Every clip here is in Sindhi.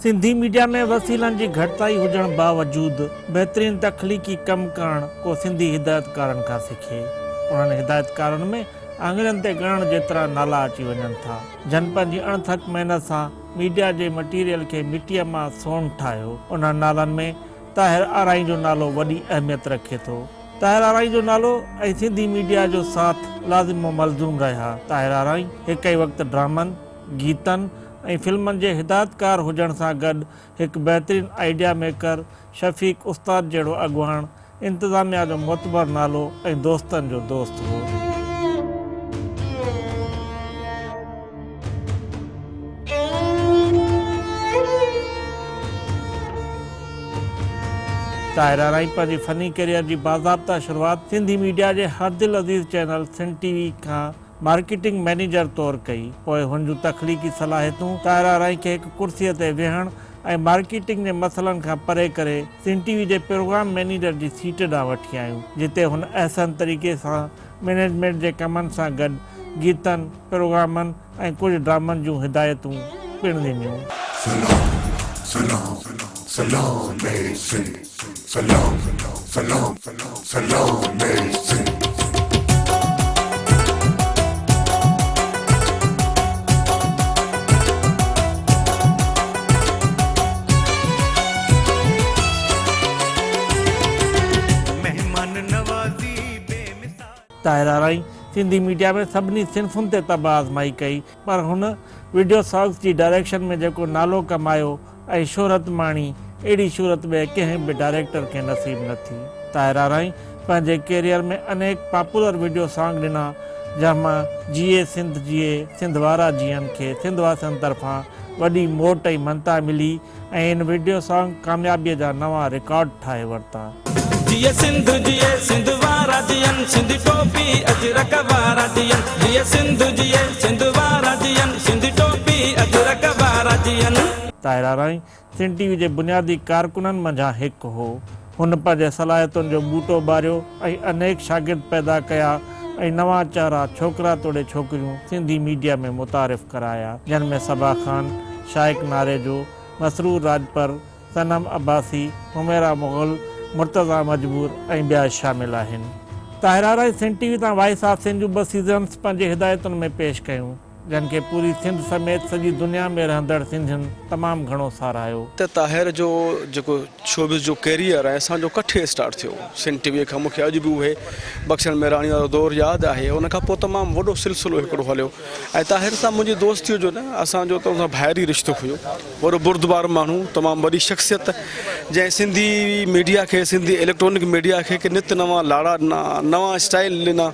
سنڌي ميڊيا ۾ وسيلن جي گهٽتائي هجڻ باوجود بهترين تخليقي ڪم ڪرڻ ڪو سنڌي هدايتڪارن کان سکي. انهن هدايتڪارن ۾ آڱرين تي ڳڻڻ جيترا نالا اچي وڃن ٿا، جن پنهنجي اڻٿڪ محنت سان ميڊيا جي مٽيريل کي مٽيء مان سون ٺاهيو. انهن نالن ۾ طاهر آرائين جو نالو وڏي اهميت رکي ٿو. طاهر آرائين جو نالو ۽ سنڌي ميڊيا جو ساٿ لازم و ملزوم رهيا. طاهر آرائين هڪ ئي وقت ڊرامن، گيتن ۽ فلمن جي هدايتڪار هجڻ سان گڏ هڪ بهترين آئيڊيا ميڪر، شفيق استاد جهڙو اڳواڻ، انتظاميا جو معتبر نالو ۽ دوستن جو دوست هو. طاهر آرائين پنهنجي فني ڪيريئر جي باضابطه شروعات سنڌي ميڊيا جي هر دل عزيز چينل سنڌ ٽي وي کان مارڪيٽنگ مئنيجر طور ڪئي. پوء هن جون تخليقي صلاحيتون طاهر آرائين کي هڪ ڪرسيء تي ويهڻ ۽ مارڪيٽنگ جي مسئلن کان پري ڪري سنڌ ٽي وي جي پروگرام مئنيجر جي سيٽ ڏانهن وٺي آيون، جتي هن احسن طريقي سان مئنيجمينٽ جي ڪمن سان گڏ گيتن، پروگرامن ۽ ڪجهه ڊرامن جون هدايتون پڻ ڏنيون. سلام سلام سلام اي سنڌ سلام سلام سلام اي سنڌ. مهمان نوازي بي مثال. طاهر آرائين سنڌي ميڊيا ۾ سڀني صنفن تي طبع آزمائي ڪئي پر هن وڊيو سانگز جي ڊائريڪشن ۾ جيڪو نالو ڪمايو ۽ شهرت ماڻي اهڙي شهرت ٻئي ڪنهن به ڊائريڪٽر کي نصيب نه ٿي. طاهر آرائين پنهنجي ڪيريئر ۾ انيڪ پاپولر وڊيو سانگ ڏنا جنهن مان جيئي سنڌ جيئي سنڌ وارا جيئن کي سنڌ واسين طرفان وڏي موٽ ۽ مڃتا ملي ۽ ان وڊيو سانگ ڪاميابيء جا نوان رڪارڊ ٺاهي ورتا. جيئي سنڌ جيئي سنڌ وارا جيئن سنڌي ٽوپي اجرڪ وارا جيئن جيئي سنڌ جيئي سنڌ وارا جيئن سنڌي ٽوپي اجرڪ وارا جيئن. طاهر آرائين سنڌ ٽي وي جي بنيادي ڪارڪنن منجهان هڪ هو. هن پنهنجي صلاحيتن جو ٻوٽو ٻاريو ۽ انيڪ شاگرد پيدا ڪيا ۽ نوان چهرا ڇوڪرا توڙي ڇوڪريون سنڌي ميڊيا ۾ متعارف ڪرايا جن ۾ صبا خان، شائق ناريجو، مسرور راڄپر، صنم عباسي، حميرا مغل، مرتضيٰ مجبور ۽ ٻيا شامل آهن. طاهر آرائين سنڌ ٽي وي تان وائس آف سنڌ جون ٻه سيزنز پنهنجي هدايتن ۾ پيش ڪيون. جن کي پوري سنڌ سميت سڄي دنيا ۾ رهندڙ سنڌين تمام گهڻو ساراهيو. ته طاهر جو جيڪو شوبز جو ڪيريئر ۽ اسان جو ڪٺي اسٽارٽ ٿيو سنڌ ٽي وي کان مونکي اڄ به اهي بخشڻ ميراڻي وارو دور ياد آهي ان کان پوء تمام وڏو سلسلو هڪڙو هليو ۽ طاهر سان منهنجي دوستي جو نه اسان جو ته ان سان ڀائري رشتو هيو وڏو بردبار ماڻهو تمام وڏي شخصيت جنهن سنڌي ميڊيا کي سنڌي اليڪٽرانڪ ميڊيا کي نت نوان لاڙا ڏنا نوان اسٽائل ڏنا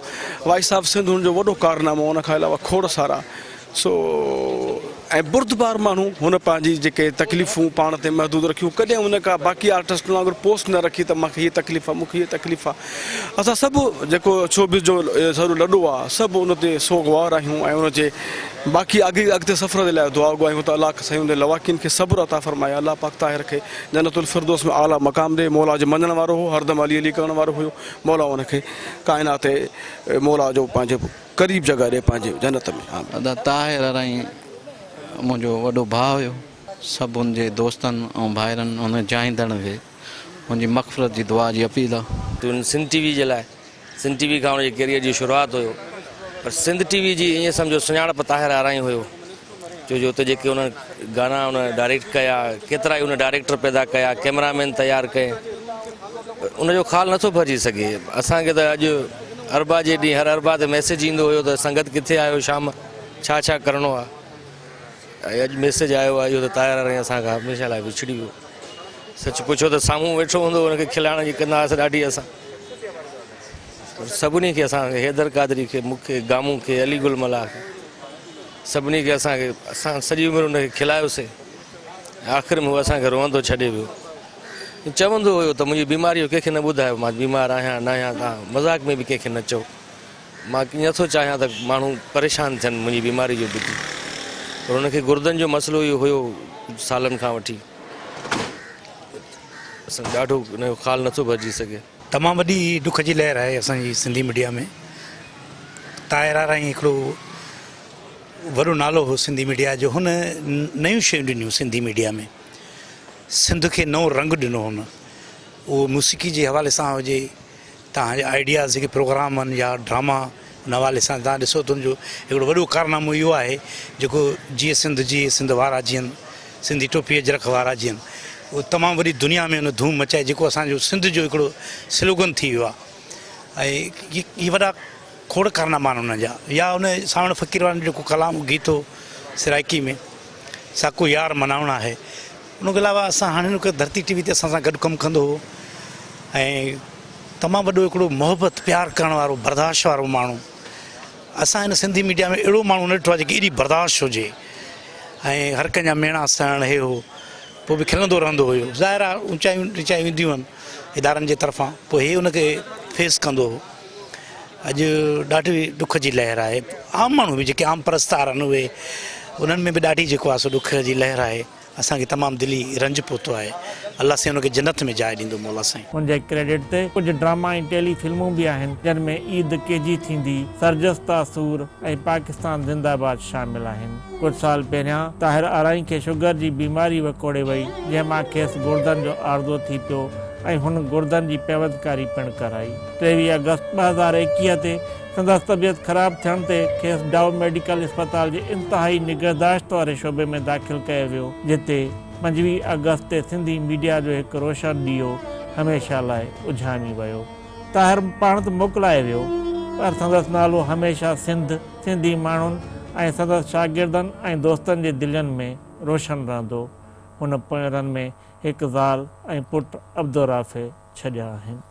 وائس آف سنڌ هن جو وڏو ڪارنامو ان کان علاوه کوڙ سارا سو ۽ بردبار ماڻهو هن پنهنجي جيڪي تڪليفون پاڻ تي محدود رکيون ڪڏهن هن ڪا باقي آرٽسٽن وانگر پوسٽ نه رکي ته مونکي هي تڪليف آهي مونکي هي تڪليف آهي اسان سڀ جيڪو شوبز جو سڄو لڏو آهي سڀ ان تي سوڳوار آهيون ۽ ان جي باقي اڳي اڳتي سفر جي لاء دعا گو آهيون ته الله سائين ان جي لواقين کي صبر عطا فرمائي الله پاڪ طاهر کي جنت الفردوس ۾ اعليٰ مقام ڏي مولا جي مڃڻ وارو هو هردم علي علي ڪرڻ وارو هيو مولا ان کي ڪائنات مولا جو پنهنجي قريب جڳهه ڏي پنهنجي جنت ۾ آمين. ادا طاهر ارائين منهنجو وڏو ڀاء هيو. سڀ ان جي دوستن ۽ ڀائرن ان چاهيندڙن کي ان جي مغفرت جي دعا جي اپيل آ. تون سنڌ ٽي وي جي لاء سنڌ ٽي وي کان ان جي ڪيريئر جي شروعات هيو پر سنڌ ٽي وي جي ائين سمجهو سڃاڻپ طاهر آرائين هيو ڇو جو اتي جيڪي انهن گانا ان ڊائريڪٽ ڪيا ڪيترا ئي ان ڊائريڪٽر پيدا ڪيا ڪئميرا مين تيار ڪئي ان جو خال نٿو ڀرجي سگهي اسان کي ته اڄ اربع جي ڏينهن هر اربع تي ميسيج ايندو هيو ته سنگت ڪٿي آهيو شام ڇا ڇا ڪرڻو آهي ۽ اڄ ميسيج آيو آهي اهو ته طاهر آرائين اسان کان هميشه لاء وڇڙي ويو سچ پڇو ته سامهون ويٺو هوندو هو ان کي کلائڻ جي ڪندا هئاسين ڏاڍي اسان پر سڀني کي اسان کي حيدر قادري کي مون کي گامون کي علي گل ملاح کي سڀني کي اسان کي اسان سڄي عمر ان کي کلايوسي آخر ۾ هو اسان کي روئندو ڇڏي ويو چوندو هيو ته منهنجي بيماري جو ڪنهن کي نه ٻڌايو مان بيمار آهيان نه آهيان تان مذاق ۾ به ڪنهن کي نه چئو مان نٿو چاهيان ته ماڻهو پريشان ٿين منهنجي بيماري جو ٻڌي پر هن کي گردن جو مسئلو ئي هيو سالن کان وٺي اسان ڏاڍو ان جو خال نٿو ڀرجي سگهي. تمام وڏي ڏک جي لهر آهي اسان جي سنڌي ميڊيا ۾ طاهر آرائين هڪڙو وڏو نالو هو سنڌي ميڊيا جو هن نيون شيون ڏنيون سنڌي ميڊيا ۾. سنڌ کي نئون رنگ ڏنو هن اهو موسيقي جي حوالي سان هجي توهان جا آئيڊياز جيڪي پروگرام آهن يا ڊراما ان حوالي سان توهان ڏسو ته ان جو هڪڙو وڏو ڪارنامو اهو آهي جيڪو جيئي سنڌ جيئي سنڌ وارا جيئن سنڌي ٽوپي اجرڪ وارا جيئن اهو تمام وڏي دنيا ۾ ان ڌوم مچائي جيڪو اسان جو سنڌ جو هڪڙو سلوگن ٿي ويو آهي ۽ هي وڏا کوڙ ڪارناما آهن انهن جا يا ان سانوڻ فقير وارن جو جيڪو ڪلام گيت هو سرائيڪي ۾ ساڪو يار منائوڻا آهي ان کان علاوه اسان هاڻي هن ڌرتي ٽي وي تي اسان سان گڏ ڪم ڪندو هو ۽ تمام وڏو هڪڙو محبت پيار ڪرڻ وارو برداشت وارو ماڻهو اسان هن سنڌي ميڊيا ۾ اهڙو ماڻهو نه ڏٺو آهي جيڪي ايڏي برداشت هجي ۽ هر ڪنهن جا ميڻا سهڻ هي هو پوء به کلندو رهندو هيو ظاهر آهي اونچايون نيچايون اينديون آهن ادارن جي طرفان پوء هي ان کي فيس ڪندو هو اڄ ڏاڍي ڏک جي لهر آهي عام ماڻهو به جيڪي عام پرستار آهن اهي انهن ۾ به ڏاڍي جيڪو آهي سو ڏک جي لهر آهي اسان کي تمام دلي رنج پهتو آهي الله سائين ان کي جنت ۾ جاء ڏيندو مولا سائين. هن جي ڪريڊٽ تي ڪجهه ڊراما ۽ ٽيلي فلمون به آهن جن ۾ عيد ڪيجي ٿيندي، سرجستا سور ۽ پاڪستان زنده باد شامل آهن. ڪجهه سال پهريان طاهر آرائين کي شگر جي بيماري وڪوڙي وئي جنهن مان کيس گڙدن جو عارضو ٿي پيو ۽ هن گڙدن جي پيوندڪاري پڻ ڪرائي. 23 آگسٽ 2021 تي سندس طبيعت خراب ٿيڻ تي کيس ڊائو ميڊيڪل اسپتال جي انتهائي نگهداشت واري شعبي ۾ داخل ڪيو ويو، جتي 25 آگسٽ تي سنڌي ميڊيا جو هڪ روشن ڏيئو هميشه لاء اجهامي ويو. طاهر پاڻ ته موڪلائي ويو، پر سندس نالو هميشه سنڌ، سنڌي ماڻهن ۽ سندس شاگردن ۽ دوستن جي دلين ۾ روشن رهندو. هن پوئينرن ۾ هڪ زال ۽ پٽ عبدالرافع ڇڏيا آهن.